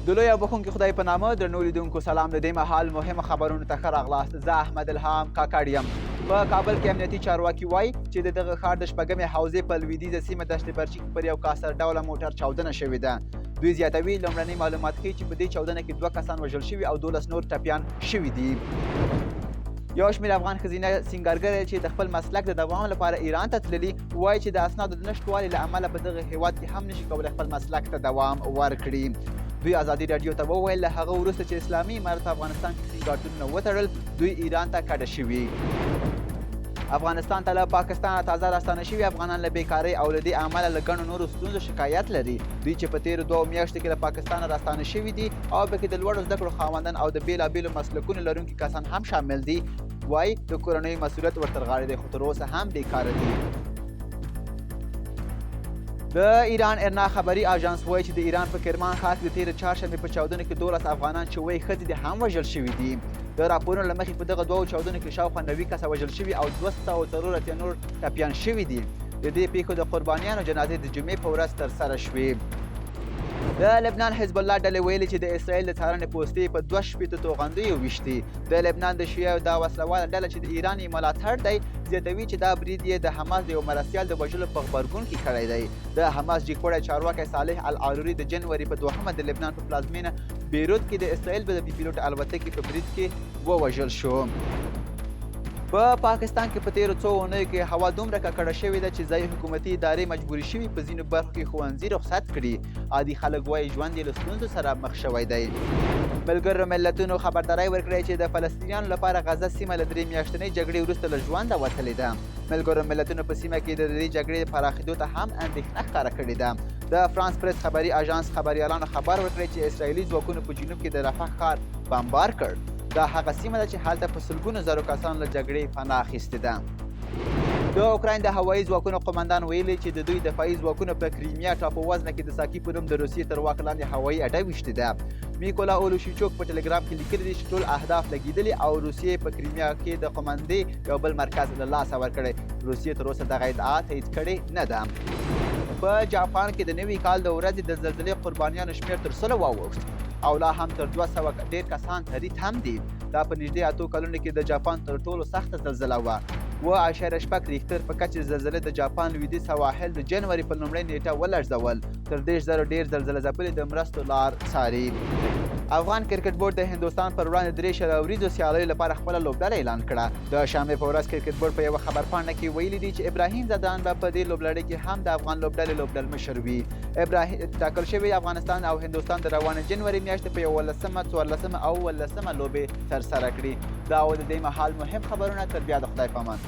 د لوی او بخښونکي خدای په نامه درنو لیدونکو سلام. د دې مهال مهمو خبرونو ته ښه راغلاست. زه احمد الهام کاکړ یم. په کابل کې امنیتي چارواکي وایي چې د دغه ښار د شپږمې حوزې په لویدیځه سیمه دشت برچي کې پر یو کاسر ډوله موټر چاودنه شوې ده. دوی زیاتوي، لومړني معلومات ښیي چې په دې چاودنه کې 2 کسان وژل شوي او 12 نور ټپیان شوي دي. یو شمېر افغان ښځینه سینګارګرې چې د خپل مسلک د دوام لپاره ایران ته تللي وایي چې د اسنادو د نشتوالي له امله په دغه هیواد کې هم نشي کولی خپل مسلک ته دوام ورکړي. دوی ازادي راډیو ته وویل، له هغه وروسته چې اسلامي امارت په افغانستان کې سینګارتونونه وتړل، دوی ایران ته کډه شوي. افغانستان ته له پاکستانه تازه راستانه شوي افغانان له بېکارۍ او له دې امله له ګڼو نورو ستونزو شکایت لري. دوی چې په تېرو 2 میاشتو کې له پاکستانه راستانه شوي دي او پکې د لوړو زده کړو خاوندان او د بېلابېلو مسلکونو لرونکي کسان هم شامل دي، وایي د کورنیو مسؤلیت ور تر غاړې دی، خو تر اوسه هم بېکاره دي. د ایران ارنا خبري آژانس وایي چې د ایران په کرمان ښار کې د تېرې چهارشنبې په چاودنو کې 12 افغانان چې 7 ښځې دي هم وژل شوي دي. د راپورونو له مخې په دغه 2 چاودنو کې شاوخوا 90 کسه وژل شوي او 284 نور ټپیان شوي دي. د دې پیښو د قربانیانو جنازې د جمعې په ورځ ترسره شوې. د لبنان حزب الله ډلې ویلي چې د اسرائیل د څارنې پوستې په 62 توغندیو ویشتي. د لبنان د شیعه دا وسلهواله ډله چې د ایران یې ملاتړ دی، زیاتوي چې دا برید یې د حماس د یو مرستیال د وژلو په غبرګون کې کړی دی. د حماس جګپوړی چارواکی صالح العاروري د جنوري په 2مه د لبنان په پلازمینه بیروت کې د اسرائیل د بې پیلوټه الوتکې په برید کې ووژل شو. په پاکستان کې په تېرو څو اونیو کې هوا دومره ککړه شوې ده چې ځایي حکومتي ادارې مجبورې شوي په ځینو برخو کې ښوونځي رخصت کړي. عادي خلک وایي ژوند یې له ستونزو سره مخ شوی دی. ملګرو ملتونو خبرداری ورکړی چې د فلسطینیانو لپاره غزه سیمه له 3 میاشتنۍ جګړې وروسته له ژونده وتلې ده. ملګرو ملتونو په سیمه کې د دې جګړې پراخېدو ته هم اندېښنه ښکاره کړې ده. د فرانس پرس خبري آژانس خبریالانو خبر ورکړی چې اسرائیلي ځواکونو په جنوب کې د رفح ښار بمبار کړ. دا هغه سیمه ده چې هلته په سلګونو زرو کسانو له جګړې پناه اخیستې ده. د اوکراین د هوایي ځواکونو قومندان ویلي چې د دوی دفاعي ځواکونو په کریمیا ټاپو وزنه کې د ساکي په نوم د روسیې تر واک لاندې هوایي اډه ویشتې ده. میکولا اولوشیچوک په ټلګرام کې لیکلي دي چې ټول اهداف لګېدلي او روسیې په کریمیا کې د قومندې یو بل مرکز له لاسه ورکړی. روسیې تر اوسه دغه ادعا تایید کړې نه ده. په جاپان کې د نوي کال د ورځې د زلزلې قربانیانو شمېر تر 100 واوښت او لا هم تر 200 ډېر کسان تري تم دي. دا په نږدې 8 کلونو کې د جاپان تر ټولو سخته زلزله وه. 7.6 ریښتر په کچې زلزلې د جاپان لویدیځ سواحل د جنوري په لومړۍ نېټه ولړزول. تر 30 زرو ډېر زلزله ځپلي د مرستو لار څاري. افغان کرکټ بورډ د هندوستان پر وړاندې 3 شل اوریزو سیالیو لپاره خپله لوبډله اعلان کړه. د شنبې په ورځ کرکټ بورډ په یوه خبرپاڼه کې ویلي دي چې ابراهیم ځدران به په دې لوبلړۍ کې هم د افغان لوبډلې لوبډلمشر وي. ابراهیم ټاکل شوې افغانستان او هندوستان د روانې جنوري میاشتې په 11مه، 14مه او 17مه لوبې ترسره کړي. دا و د دې مهال مهم خبرونه. تر بیا د خدای پامان.